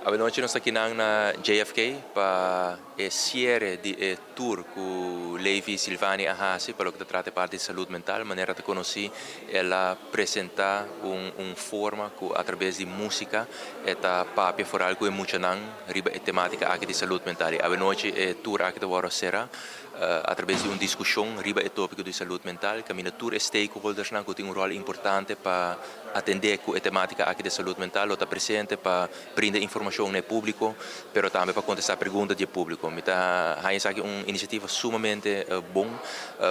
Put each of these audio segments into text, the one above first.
Anochi nos ta aki na JFK pa e cierre di e tour cu Levi Silvani a hasi pa loke ta trata parti di salud mental. Manera ta conoci, el a presenta un forma cu a traves di musica e ta papia vooral cu e muchanan riba e tematica aki di salud mental. Y anochi e tour aki ta wordo cera a traves di un discusion riba e topico di salud mental, caminda tur stakeholders nan cu tin un rol importante pa atende cu e tematica aki di salud mental lo ta presente pa brinda informacion na publico, pero tambe pa contesta pregunta di publico. Mi ta haya esaki un iniciativa sumamente bon,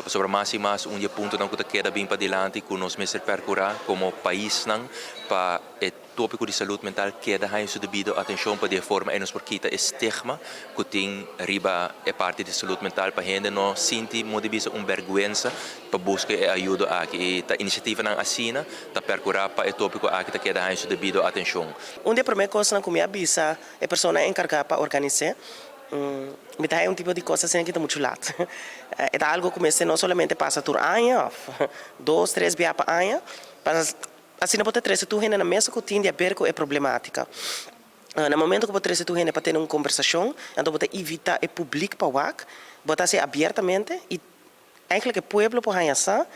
sobre mas y mas un di punto nan cu ta keda bin padilanti cu nos mester percura como pais nan pa e topico di salud mental keda haya su debido atencion, pa di forma nos por kita e stigma cu tin riba e parti di salud mental, pa hende no sinti moda di bisa un berguensa pa busca e ayudo aki. Y ta iniciativa nan asina ta percura pa e topico aki ta keda haya su debido atencion. Un di e prome cosnan cu mi a bisa e persona encarga pa organisa, mi ta un tipo di cos asina cu ta mucho laat. E ta algo cu mester no solamente pasa tur aña, of dos, tres bia pa aña, pa asina bo ta trece tur hende na mesa cu tin di haber cu e problematica. Na momento cu bo trece tur hende pa tene un conversacion, anto bo ta invita e publico pa wak, bo ta haci abiertamente y eigenlijk e pueblo por haya sa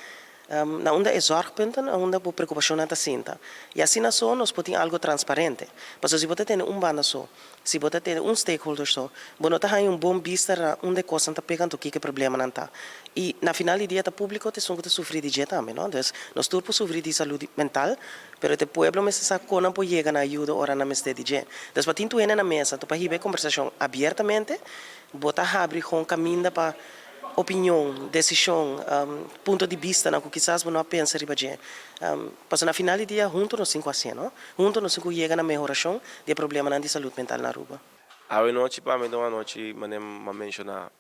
na unda e zorgpunten, na unda bo preocupacionnan ta sinta. Y asina so nos por tin algo transparente. Pasobra si bo ta tene un banda so, si bo ta tene un stakeholder so, bo no ta haya un bon bista na unda e cosnan ta pega anto kiko e problemanan ta. Y na final di dia ta publico ta esun cu ta sufri di dje tambe, no? Dus nos tur por sufri di salud mental, pero e pueblo mester sa con nan por yega na ayudo ora nan mester di dje. Dus pa tin tur hende na mesa, anto pa hiba e conversacion abiertamente, bo ta habri gewoon caminda pa opinion, decision, punto di bista nan cu kisas bo no a pensa riba dje. Pasobra na final di dia hunto nos tin cu haci, no? Hunto nos tin cu yega na mehoracion di e problemanan di salud mental na Aruba. Anochi pa mi ta un anochi, manera mi a menciona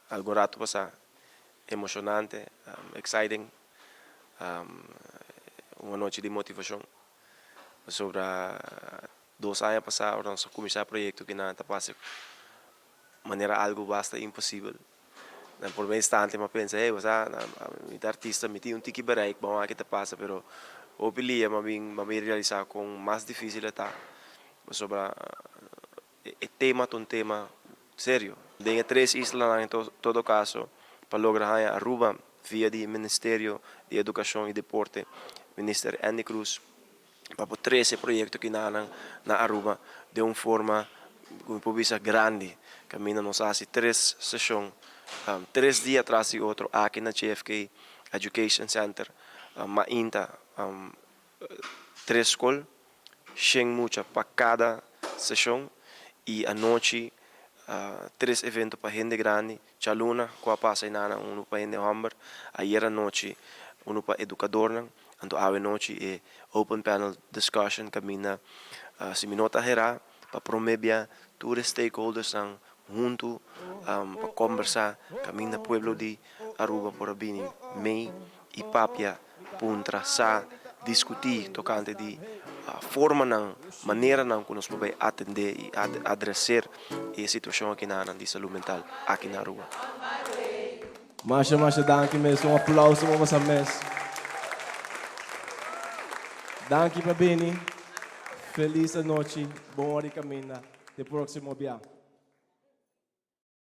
algun rato pasa, emocionante, exciting, un anochi di motivacion. Sobre 2 aña pasa, ora nos a cuminsa e proyecto cu nan ta pasa manera algo basta imposibel. Na prome instante mi a pensa, "Hey, bo mi ta artista, mi tin un tiki bereik, ban wak kico ta pasa," pero hopi lihe mi a realisa con mas dificil ta. Sobre e tema ta un tema serio. Den tres isla, en todo caso, pa logra Aruba via di Ministerio di Educacion y Deporte, Minister Endy Croes, pa trece e proyecto aki na Aruba di un forma cu por bisa grandi. Caminda nos a haci tres sesion, 3 dia tras di otro aki na JFK Education Center, mainta tres scol, 100 mucha pa cada sesion y anochi tres evento pa hende grandi, dialuna cu a pasa eynan uno pa hende homber, ayera anochi uno pa educador, anto anochi e open panel discussion caminda si mi no ta hera, pa prome bia tur stakeholders nan hunto pa conversa, caminda pueblo di Aruba por bini mei y papia, puntra, sa, discuti tocante di forma nan, manera nan cu nos por atende y adresa e situacion aki na di salud mental aki na Aruba. Masha, masha danki mes. Un aplauso pa boso mes. Danki pa bini. Feliz anochi. Bon caminda. Te proximo biaha.